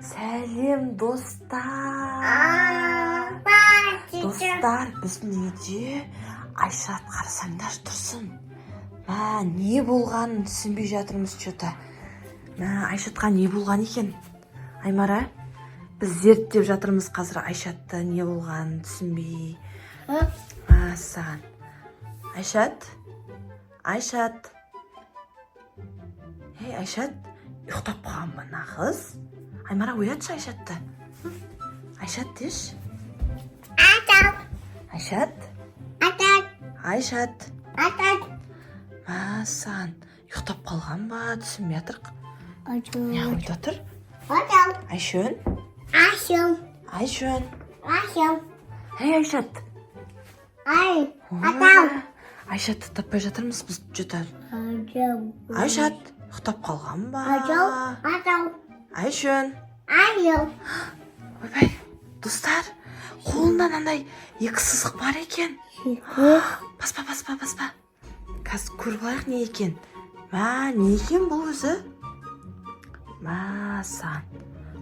Сәлем, достар! Достар, біздің үйде Айшат, қарасаңдаршы, тұрсын. Мә, не болғанын түсінбей жатырмыз че-то. Мә, Айшатқа не болған екен? Аймара, біз зерттеп жатырмыз қазір Айшатты, не болғанын түсінбей. Мә, саған. Айшат? Айшат. Ей, Айшат, ұйықтап қалған ба мына қыз? Аймара, оятшы Айшатты. Айшат деші. Айшат? Айшат. Мә, саған ұйықтап қалған ба, түсінбей жатырық. Не қойып жатыр? Айшөн? Айшөн. Ей, Айшат. Ой, Айшатты таппай жатырмыз біз че-то. Айшат, ұйықтап қалған ба? Айшөн. Ойбай, достар, қолында мынандай екі сызық бар екен. Баспа, баспа, баспа. Қазір көріп алайық, не екен. Мә, не екен бұл өзі? Мә, саған.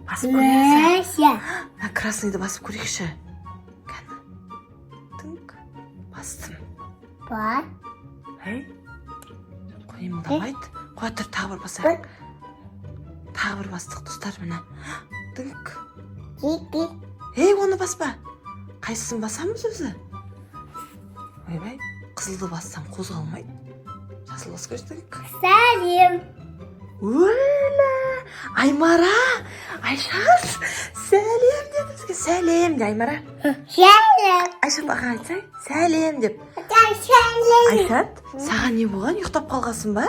Басып көрейікші. Мә, красный ды басып көрейікші. Кәні. Тыңк. Бастым. Ей. Қимылдамайды. Қоя тұр, тағы бір басайық. Тағы бір бастық, достар, міне. Тыңк. Ей, оны баспа. Қайсысын басамыз өзі? Ойбай, қызылды бассам қозғалмайды. Жасыл басып көрші, тыңк. Сәлем. Өлә! Аймара! Айшат! Сәлем деді бізге. Сәлем де, Аймара. Сәлем. Айшат аға айтсай, сәлем деп. Сәлем. Айшат, саған не болған? Ұйықтап қалғансың ба?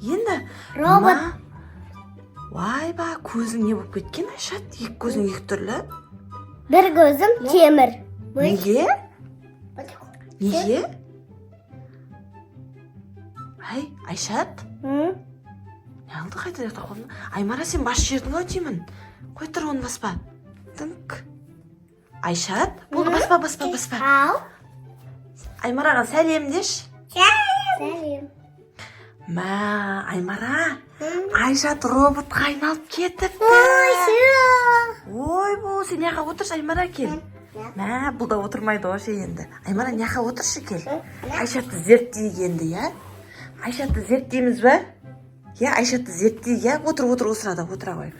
Енді Робот. Уайба, көзің не болып кеткен, Айшат? Екі көзің екі түрлі. Бір көзім темір. Неге? Неге? Ай, Айшат? Не қылды, қайта ұйықтап қалдың? Аймара, сен бас жердің ау деймін. Қой тұр, оны баспа. Тыңк. Айшат, болды, баспа, баспа, баспа. Ау. Аймараға сәлем деші. Сәлем. Мә, Аймара, Айшат роботқа айналып кетіпті. Ойбу, сен мына жаққа отыршы, Аймара, кел. Мә, бұл да отырмайды ғой ше енді. Аймара, мына жаққа отыршы, кел. Айшатты зерттейік енді, иә? Айшатты зерттейміз ба? Иә, Айшатты зерттейік, иә? Отыр, отыр, осы арада отыра ғой.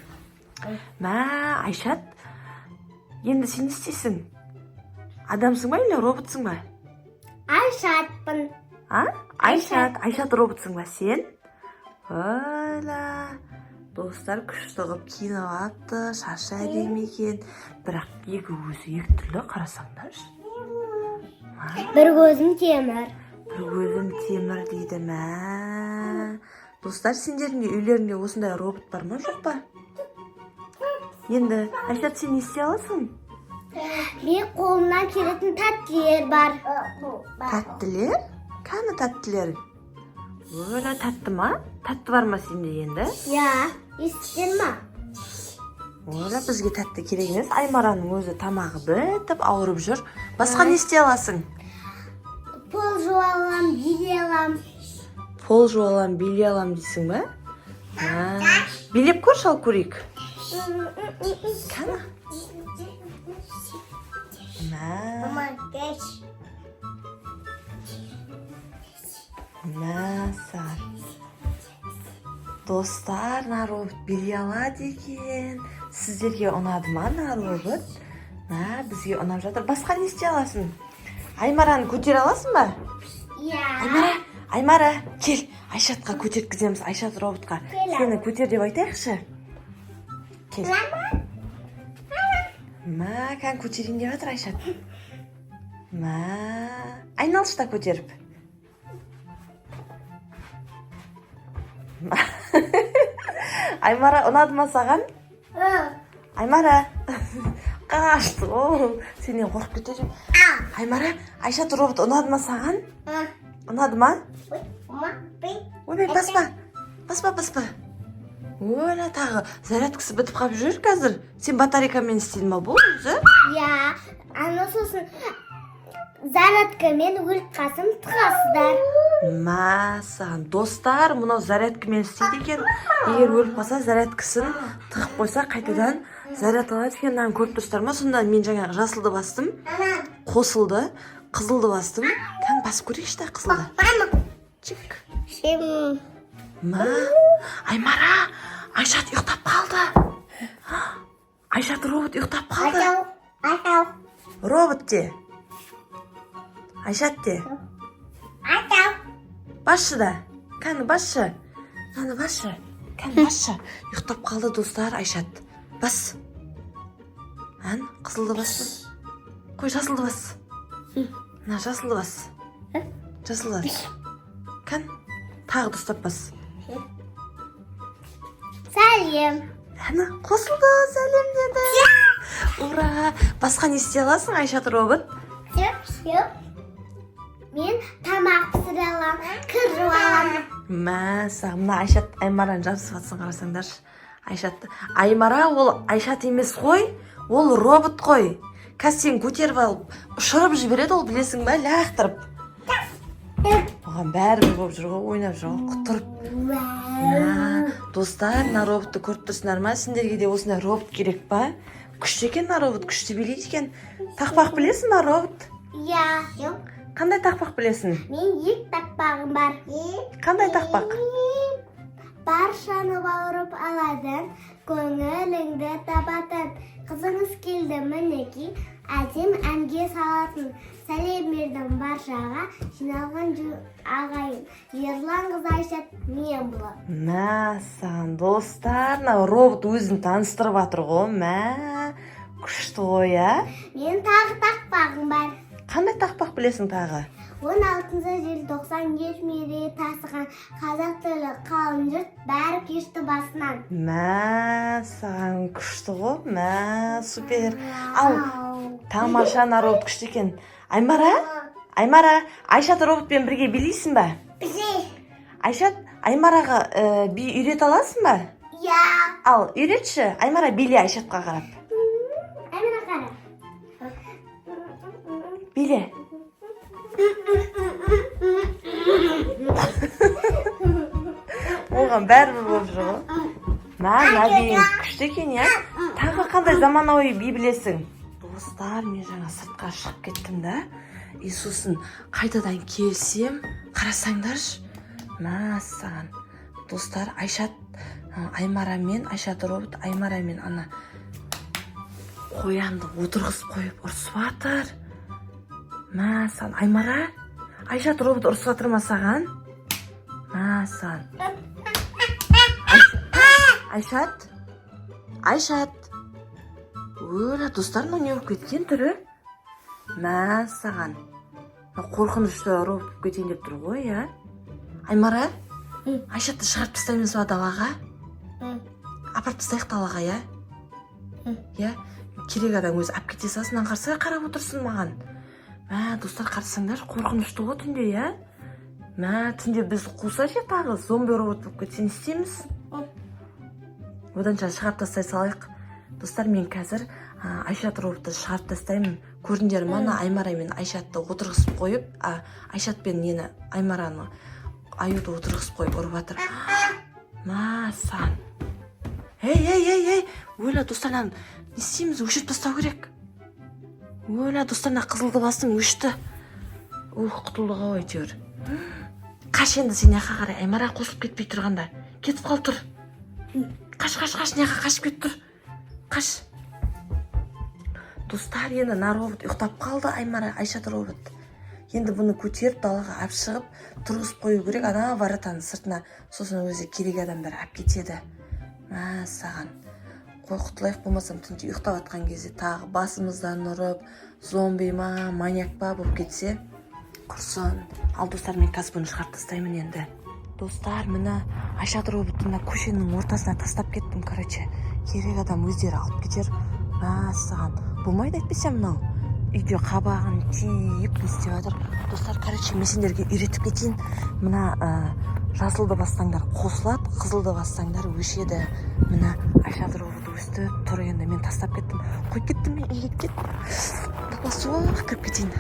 Мә, Айшат, енді сен не істейсің? Адамсың ба или роботсың ба? Айшатпын. А? Айшат, Айшат роботсың ба сен? Ойла. Достар, күшті қылып киініп алыпты, шашы әдемі екен. Бірақ екі көзі екі түрлі, қарасаңдаршы. Бір көзім темір. Бір көзім темір дейді, мә. Достар, сендердің де үйлеріңде осындай робот бар ма, жоқ па? Енді, Айшат, сен не істей аласың? Мен қолымнан келетін тәттілер бар. Тәттілер? Кәні тәттілер? Өлә, тәтті ма? Тәтті бар ма сенде енді? Я, естіген ма? Өлә, бізге тәтті керек емес. Аймараның өзі тамағы бітіп, ауырып жүр. Басқа не істей аласың? Пол жуа алам, билей алам. Пол жуа алам, билей алам дейсің ба? Мә, билеп көрші, ал көрейік. Кәні. Мә, Мама, кеш. мә саған. Достар, мына робот билей алады екен. Сіздерге ұнады ма мына робот? Мә, бізге ұнап жатыр. Басқа не істей аласың? Аймараны көтере аласың ба? Я. Аймара, Аймара, кел. Айшатқа көтерткіземіз, Айшат роботқа. Кел. Сені көтер деп айтайықшы. Кел. Мә, кән көтерейін деп жатыр Айшат. Мә, айналшы та көтеріп. Аймара, ұнады ма саған? Аймара, қашты ғой. Сенен қорқып кетер. Аймара, Айшат робот ұнады ма саған? Ұнады ма? Ойбай, баспа. Баспа, баспа. Өлә, тағы зарядкасы бітіп қалып жүр қазір. Сен батарейкамен істедің ба бұл өзі? Я. Ана сосын Зарядкамен өліп қалсам, тығасыздар. Мәссаған, достар, мынау зарядкамен істейді екен. Егер өліп қалса, зарядкасын тығып қойса, қайтадан заряд алады екен. Мынаны көріп тұрсыздар ма? Сонда мен жаңағы жасылды бастым, қосылды, қызылды бастым. Кәні, басып көрейікші та қызылды. Чик. Шим. Мә, Аймара, Айшат ұйықтап қалды. Айшат робот ұйықтап қалды. Атау. Атау. Робот де. Айшат де. Атау. Басшы да. Кәні, басшы. Мынаны басшы. Кәні, басшы. Ұйықтап қалды, достар, Айшат. Бас. Ән, қызылды басшы. Қой, жасылды бас. Мына жасылды бас. Жасылды бас. Кән, тағы дұрыстап бас. Сәлем. Әні, қосылды, сәлем деді. Ура! Басқа не істей аласың, Айшат робот? Все, все. Мен тамақ пісіре аламын, кір жуа аламын. Мәссаған, мына Айшат Аймараны жабысып жатсын, қарасаңдаршы. Айшатты. Аймара, ол Айшат емес қой, ол робот қой. Қазір сені көтеріп алып, ұшырып жібереді ол, білесің ба, лақтырып. Оған бәрібір болып жүр ғой, ойнап жүр ғой, құтырып. Мә, достар, мына роботты көріп тұрсыңдар ма? Сендерге де осындай робот керек па? Күшті екен мына робот, күшті билейді екен. Тақпақ білесің ба, робот? Иә. Қандай тақпақ білесің? Мен екі тақпағым бар. Қандай тақпақ? Баршаны бауырып алатын, көңіліңді табатын. Қызыңыз келді мінекей, әсем әнге салатын. Сәлем бердім баршаға, жиналған ағайын. Ерлан қызы Айшат мен боламын. Мәссаған, достар, мына робот өзін таныстырып жатыр ғой. Мә, күшті ғой, иә? Мен тағы тақпағым бар. Қандай тақпақ білесің тағы? 16 желтоқсан ел мерейі тасыған, қазақ тілі, қалың жұрт бәрі кешті басынан. Мәссаған, күшті ғой, мә, супер. Ал, тамаша, мына робот күшті екен. Аймара, Аймара, Айшат роботпен бірге билейсің ба? Бізе. Айшат, Аймараға би үйрете аласың ба? Иә. Ал, үйретші, Аймара, биле Айшатқа қарап. Аймара, қара. Биле. Оған бәрібір болып жүр ғой. Мә, мына биің күшті екен, иә? Тағы қандай заманауи би білесің? Достар, мен жаңа сыртқа шығып кеттім да. И сосын қайтадан келсем, қарасаңдаршы. Мәссаған. Достар, Айшат, Аймара мен Айшат робот Аймара мен ана қоянды отырғызып қойып ұрысып жатыр. Мәссаған, Аймара, Айшат робот ұрысып жатыр ма саған? Мәссаған. Айшат, Айшат. Өлә, достар, мынау не болып кеткен түрі? Мәссаған. Мына қорқынышты робот болып кетейін деп тұр ғой, иә? Аймара, Айшатты шығарып тастаймыз ба далаға? Апарып тастайық далаға, иә? Иә? Керек адам өзі алып кете салсын, мынаны қарасай, қарап отырсын маған. Мә, достар, қарасаңдар, қорқынышты ғой түнде, иә? Мә, түнде біз қуса ше тағы, зомби робот болып кетсе, не істейміз? Оданша шығарып тастай салайық. Достар, мен қазір Айшат роботты шығарып тастаймын. Көрдіңдер ма, ана Аймара мен Айшатты отырғызып қойып, Айшат пен нені, Аймараны, аюды отырғызып қойып ұрып жатыр. Мәссаған. Ей, ей, ей, ей, өлә, достар, мынаны не істейміз? Өшіріп тастау керек. Өлә, достар, мына қызылды бастым, өшті. Ух, құтылдық ау әйтеуір. Қаш енді сен мына жаққа қарай, Аймара, қосылып кетпей тұрғанда. Кетіп қал, тұр. Қаш, қаш, қаш, мына жаққа қашып кет, тұр. Қаш. Достар, енді мына робот ұйықтап қалды, Аймара, Айшат робот. Енді бұны көтеріп далаға алып шығып, тұрғызып қою керек ана воротаның сыртына. Сосын өзі керек адамдар алып кетеді. Мәссаған. Қой, құтылайық, болмасам түнде ұйықтап жатқан кезде тағы басымыздан ұрып, зомби ма, маньяк па болып кетсе, құрсын. Ал, достар, мен қазір бұны шығарып тастаймын енді. Достар, міне, Айшат роботты мына көшенің ортасына тастап кеттім, короче. Керек адам өздері алып кетер. Мәссаған. Болмайды әйтпесе мынау. Үйде қабағын түйіп не істеп жатыр. Достар, короче, мен сендерге үйретіп кетейін. Мына жасылды бассаңдар қосылады, қызылды бассаңдар өшеді. Міне, Айшат робот өстіп тұр енді, мен тастап кеттім. Қойып кеттім мен, үйге кеттім. Суық, кіріп кетейін.